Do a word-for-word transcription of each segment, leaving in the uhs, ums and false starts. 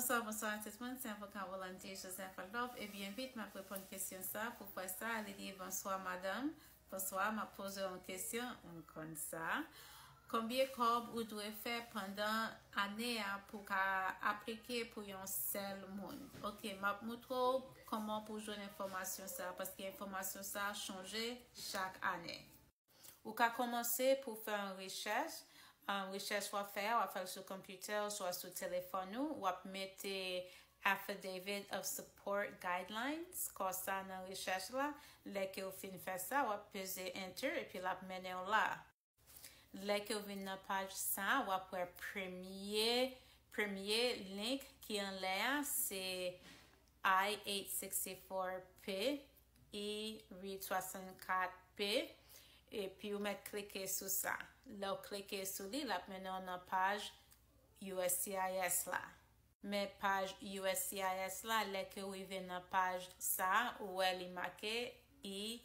Bonswa, bonswa tout moun, se avoka Rolande Joseph Adolphe. Ebyen vit, m ap reponn kesyon sa. Pou fè sa, li di, bonswa madanm. Bonswa, m ap poze yon kesyon, m konn sa. Konbyen kòb ou dwe fè pandan ane a pou ka aplike pou yon sèl moun? Ok, m ap moutre w kòman pou jwenn enfòmasyon sa, paske enfòmasyon sa chanje chak ane. Ou ka kòmanse pou fè yon rechèch. Um, rechèch w ap fè a, w ap fè l sou konpitè oswa sou telefòn ou. W ap mete Affidavit of Support Guidelines, konsa nan rechèch la. Lè ke w fin fè sa, w ap peze Enter epi l ap mennen w la. Lè ke w vin nan paj sa, w ap wè premye, premye link ki anlè a, se I eight sixty-four P, I huit soixante-quatre P, epi w mèt klike sou sa. Lè w klike sou li, l ap mennen w nan paj U S C I S la. Men paj U S C I S la, lè ke w rive nan paj sa, ou wè li make I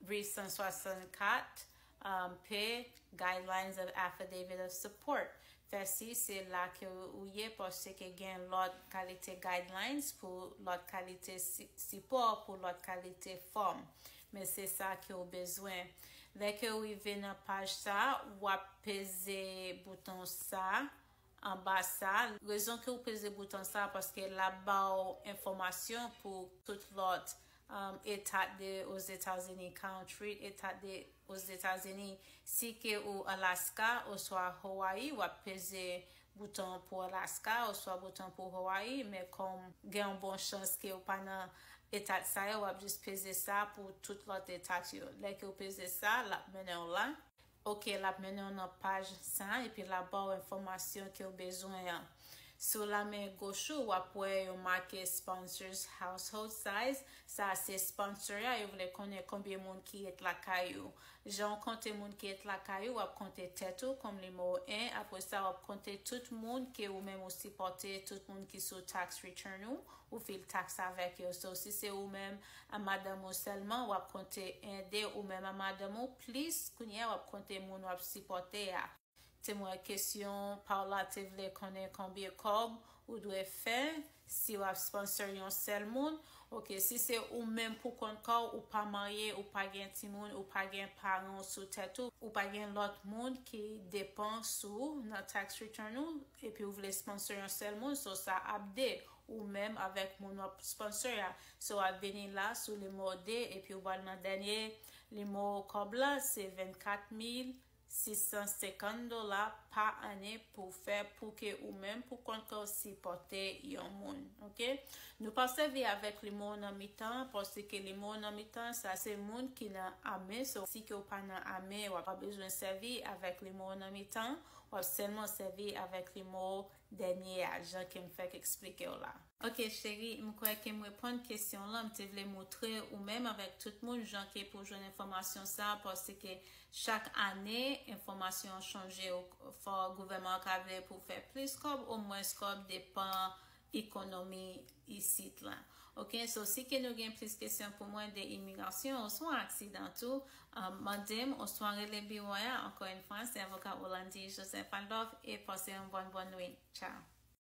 huit cent soixante-quatre, um, P, Guidelines of Affidavit of Support. Fè si se la ke ou ye, paske gen lòt kalite guidelines pou lòt kalite si-, sipò, pou lòt kalite fòm. Men se sa ke w bezwen. Lè ke w rive nan paj sa, w ap peze bouton sa, anba sa. Rezon ke w peze bouton sa, paske l ap ba w enfòmasyon pou tout lòt, um, etat de Ozetazini, country, etat de Ozetazini. Si ke ou Alaska oswa Hawaii, w ap peze bouton pou Alaska oswa bouton pou Hawaii, men kòm gen yon bon chans ke w pa nan etat sa yo, w ap jis peze sa pou tout lòt etat yo. Lè ke w peze sa, l ap mennen w la. Ok, l ap mennen w nan paj sa, epi l ap ba w enfòmasyon ke w bezwen an. Sou la men goch ou, w ap wè yo make sponsors household size. Sa se sponsor a, yo vle konnen konbyen moun ki ret lakay ou. Jan w konte moun ki ret lakay ou, w ap konte tèt ou kòm nimewo en. Apre sa, w ap konte tout moun ke ou menm ou sipòte, tout moun ki sou tax return ou, ou fil tax avèk yo. So, si se ou menm, a madanm ou sèlman, w ap konte en, de, ou menm a madanm ou, plis, kounye a, w ap konte moun w ap sipòte a. Te mwen kesyon pa w la te vle konnen konbyen kòb ou dwe fè si w ap sponsor yon sèl moun. Ok, si se ou menm pou kont pa w, ou pa marye, ou pa gen timoun, ou pa gen paran w sou tèt ou, ou pa gen lòt moun ki depan sou ou nan tax return ou, epi ou vle sponsor yon sèl moun, so sa ap de ou menm avèk moun w ap sponsor a. So w ap vini la sou nimewo de, epi ou pral nan dènye nimewo kòb la, se vennkat mil sis san senkant dola pa ane pou fè pou ke ou menm pou kont pa w sipòte yon moun, ok? Nou p ap sèvi avèk nimewo nan mitan, paske nimewo nan mitan, sa se moun ki nan ame, so si ke w pa nan ame, w ap pa bezwen sèvi avèk nimewo nan mitan, w ap sèlman sèvi avèk nimewo dènye a, jan ke m fèk eksplike w la. Ok, cheri, m kwè ke m reponn kesyon w lan. M te vle moutre ou menm avèk tout moun jan ke pou jwenn enfòmasyon sa, paske chak ane, enfòmasyon an chanje. Ou, fò gouvènman an ka vle pou fè plis kòb, omwens kòb, depan ekonomi isit la. Ok, so si ke nou gen plis kesyon pou mwen de imigrasyon oswa aksidan tou, um, mande m oswa rele biwo a. Ankò yon fwa, se avoka Rolande Joseph Adolphe e pase yon bòn, bòn nwit. Tchao.